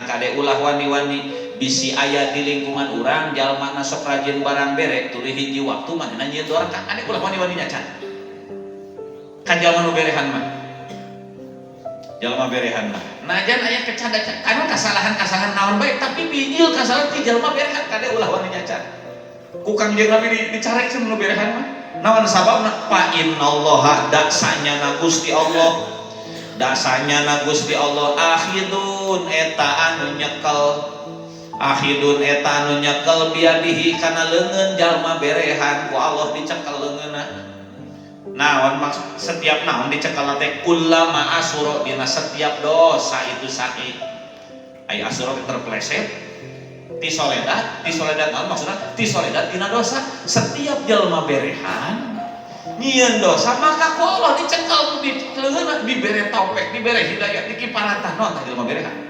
Kade, ulah wani-wani bisi aya di lingkungan urang jalma sok rajin barang bere, tuluy hiji waktu manehna nyieun doraka. Kade, ulah wani-wani nyacan ka jalma nu berehan mah. Jalma berehan mah najan aya kecanda anu kasalahan-kasalahan naon bae, tapi bijil kasalahan ti jalma berehan, kade ulah wani nyacan. Ku Kangjeng Nabi dicarek sih nu berehan mah. Naon sababna? Fa innallaha, dasanyana Gusti Allah, dasanyana Gusti Allah, akhidun eta anu nyekel, akhidun eta anu nyekel, biyadihi kana leungeun jalma berehan. Ku Allah dicekel leungeunna. Naon maksud setiap naon dicekel teh? Kullama asuro, dina setiap dosa itu sahih. Ai asuro teh terpleset, tisoledat, tisoledat. Naon maksudna tisoledat? Dina dosa. Setiap jalma berehan nyieun dosa, maka ku Allah dicekel di leungeunna, dibere taufik, dibere hidayah, dikiparatan. Naon tah jalma berehan?